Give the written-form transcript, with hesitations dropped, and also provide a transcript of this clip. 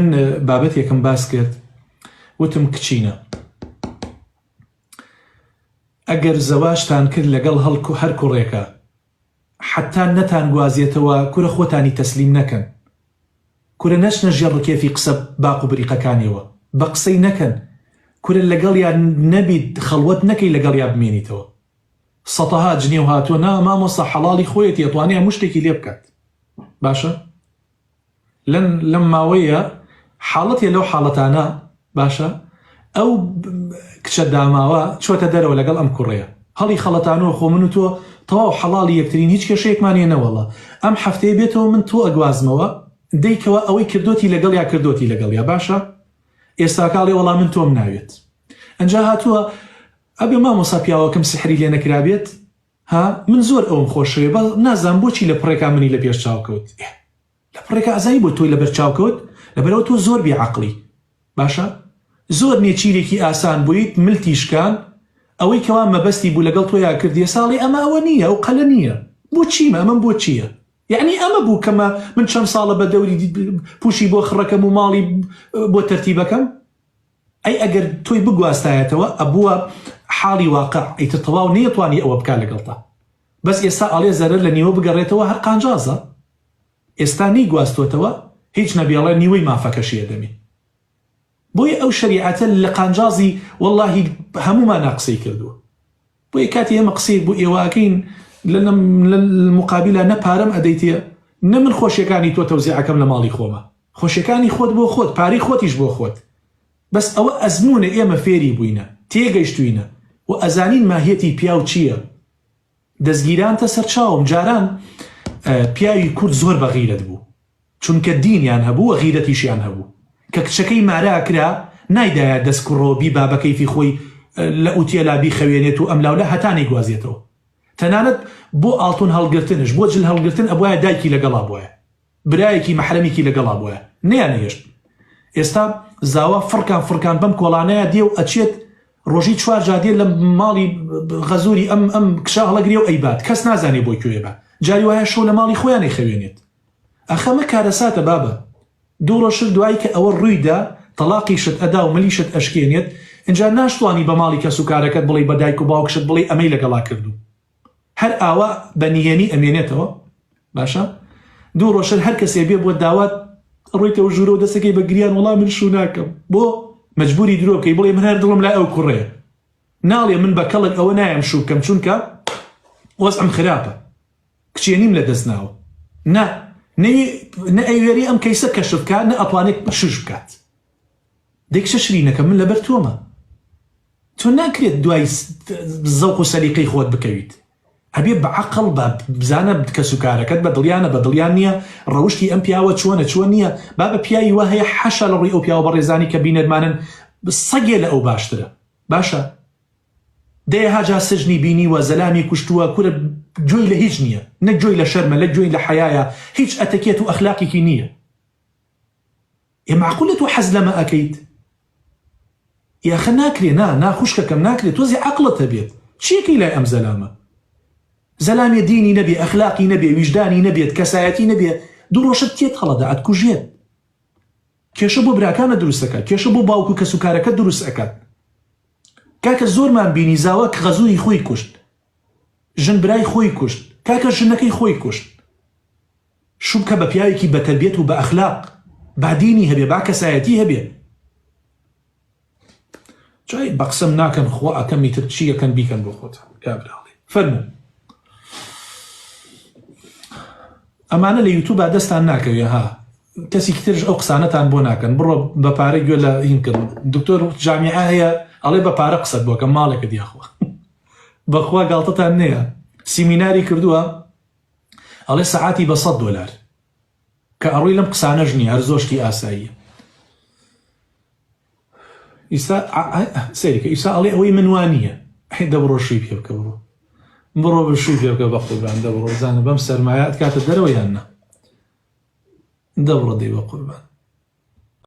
من بابەتێکم باس کرد وتم کچینە ئەگەر زەواجتان کرد لەگەڵ هەڵک هەر کوڕێکە حتا نەتان گوازێتەوە کورە خۆتانی تەسلیم نەکەن کورە نەچنە ژێر ڕکێفی قسە باق و بریقەکانیەوە بە قسەی نەکەن کورە لەگەڵیا نەبیت خەڵوەت نەکەی لەگەڵیا بمێنیتەوە سەتەها جنێو هاتووە نا مامۆستا حەڵاڵی خۆیەتی ئەتوانێ هەموو شتێکی لێ بکات باشە لەم لەم ماوەیە حاڵەتێ لەو حاڵەتانە باشە ئەو کچە داماوە چۆتە دەرەوە لەگەڵ ئەم کوڕەیە هەڵی خەڵەتانەوە خۆ من و تۆ تەواو حەڵاڵی یەکترین هیچ کێشەیەکمان نیە نەوەڵا ئەم هەفتەیە بێتەوە من تۆ ئەگوازمەوە دەیکەوە ئەوەی کردۆتی لەگەڵیا کردۆتی لەگەڵیا باشە ئێستاکە ئەڵێ وەڵا من تۆم ناوێت ئەنجا هاتووە ئەبێ مامۆسا پیاوەکەم سحری لێ نەکرابێت ها من زۆر ئەوم خۆشەوێ بەس نازانم بۆچی لە پڕێکا منی لە پێش چاو کەوت ئێ لە پڕێکا ئەزانی بۆ تۆی لەبەر چاو کەوت لەبەرئەوە تۆ زۆر بێ عەقڵی باشە زۆر نێچیرێکی ئاسان بوویت ملتی شکان ئەوەی کەوا مەبەستی بوو لەگەڵ تۆیا کردیە ساڵی ئەمە ئەوە نییە ئەو قەلە نییە بۆ چیمە ئەمەم بۆ چییە یعنی ئەمە بوو کەمە من چەند ساڵە بە دەوری پوشی بۆ خڕەکەم و ماڵی بۆ تەرتیبەکەم ئەی ئەگەر تۆی بگواستایەتەوە ئەبووە حاڵی واقع ئیتر تەواو نەیەتوانی ئەوە بکا لەگەڵتا بەس ئێستا ئەڵێ زەرەر لە نیوە بگەڕێتەوە هەر قانجازە ئێستا نەیگواستۆتەوە هیچ نەبێ ئەڵێ نیوەی مافەکەشی ئەدەمێ بۆیە ئەو شەریعەتە لە قانجازی وەڵاهی هەموومانا قسەی کردووە بۆیە کاتی ئێمە قسەیەک بۆ ئێوە ئەکەین لە مقابیلا نە پارەم ئەدەیتێ نە من خۆشیەکانی تۆ تەوزیعەکەم لە ماڵی خۆمە خۆشیەکانی خۆت بۆ خۆت پارەی خۆتیش بۆ خۆت بەس ئەوە ئەزموونە ئێمە فێری بووینە تێگەیشتوینە و ئەزانین ماهیەتی پیاو چییە دەستگیرانتە سەرچاوم جاران پیاوی کورد زۆر بەغیرەت بوو چونکە دینیان هەبوو و غیرەتیشیان هەبوو کە کچەکەی مارا کرا نایدایە دەست کوڕەوە بیبا بە کەیفی خۆی لە ئوتێلا بیخەوێنێت و ئەملاولا هەتا نەیگوازێتەوە تەنانەت بۆ ئاڵتون هەڵگرتنش بۆ جل هەڵگرتن ئەبوایە دایکی لەگەڵا بوایە برایەکی مەحرەمیکی لەگەڵا بوایە نەیانەهێشت ئێستا زاوا فڕکان فڕکان بەم کۆڵانەیە دێ و ئەچێت ڕۆژی چوار جار دێ لە ماڵی غەزوری ئەم ئەم کچە هەڵەگرێ و ئەیبات کەس نازانێ بۆ کوێ بە جاری وایە شەو لە ماڵی خۆیان ئەیخەوێنێت ئەخ ئەمە کارەساتە بابە دوو ڕۆژتر دوای کە ئەوە ڕووی دا تەڵاقیشت ئەدا و ملیشت ئەشکێنێت ئینجا ناشتوانی بە ماڵی کەس و کارەکەت بڵێی بە دایک و باوکشت بڵێی ئەمەی لەگەڵا کردووم هەر ئاوا بە نهێنی ئەمێنێتەوە باشە دوو ڕۆژتر هەر کەسێ بێ بۆ داوات ڕۆیتەوە ژوورەوە دەستەکەی بە گریان وەڵا من شوو ناکەم بۆ مەجبوری درۆ بکەی بڵێ من هەر دڵم لای ئەو کوڕەیە ناڵێ من بە کەڵک ئەوە نایەم شوو بکەم چونکە وەزعم خراپە کچێنیم لە دەست ناوە نا نەوی نە ئەیوێری ئەم کەیسە کەشف کا نە ئەتوانێت شوش بکات دەی کچە شرینەکە من لەبەر تۆمە تۆ ناکرێت دوای زەوق و سەلیقەی خۆت بکەویت ئەبێ بە عەقڵ بە بزانە کەس و کارەکەت بە دڵیانە بە دڵیان نییە ڕەوشتی ئەم پیاوە چۆنە چۆن نییە با بە پیاوی وا هەیە حەشا لە ڕووی ئەو پیاوە بەڕێزانی کە بینەرمانن سەگێ لە ئەو باشترە باشە دەیەها جار سجنی بینیوە زەلامی کوشتووە کورە گوێی لە هیچ نییە نە گوێی لە شەرمە لە گوێی لە حەیایە هیچ ئەتەکێت و ئەخلاقێکی نییە ئێ مەعقولە تۆ حەز لەمە ئەکەیت یاخە ناکرێ نا نا خوشکەکەم ناکرێ تۆزی عەقڵت هەبێت چیەکەی لای ئەم زەلامە زەلامێ دینی نەبێ ئەخلاقی نەبێ ویژدانی نەبێت کەسایەتی نەبێ دوو ڕۆژت تێت هەڵەدا ئەتکوژێت کێشە بۆ براکانت دروست ئەکات کێشە بۆ باوک و کەسوکارەکەت دروست ئەکات کاکە زۆرمان بینی زاوا غەزوری خۆی کوشت ژن برای خۆی کوشت کاکە ژنەکەی خۆی کوشت شوو بکە بە پیاوێکی بەتەربیەت و بە ئەخلاق با دینی هەبێ با کەسایەتی هەبێ جای بە قسەم ناکەن خوا ئەکەم ئیتر چی ئەکەن بیکەن بۆ خۆتان کابراڵێ فەرموو ئەمانە لە یوتوبا دەستان ناکەوێ ها کەسێکی ترش ئەو قسانەتان بۆ ناکەن بڕۆ بە پارە گوێ لە هین کردن دکتۆر جامیعە هەیە ئەڵێ بە پارە قسەت بۆکەم ماڵێکت یاخوا بەخوا گاڵتەتان نییە سیمیناری کردووە ئەڵێ سەعاتی بە 100 دۆلار کە ئەڕۆی لەم قسانەش نییە هەر زۆر شتی ئاساییە ئیستا سەیرکە ئیستا ئەڵێ ئەوەی من وا نییە دەبڕۆ شووی پێ بکە بڕۆ بڕۆ بە شووی پێ بکە بە قوربان دەبڕۆ بزانە بەم سەرمایە ئەتکاتە دەرەوە یان نا دەبڕۆ دەی بە قوربان.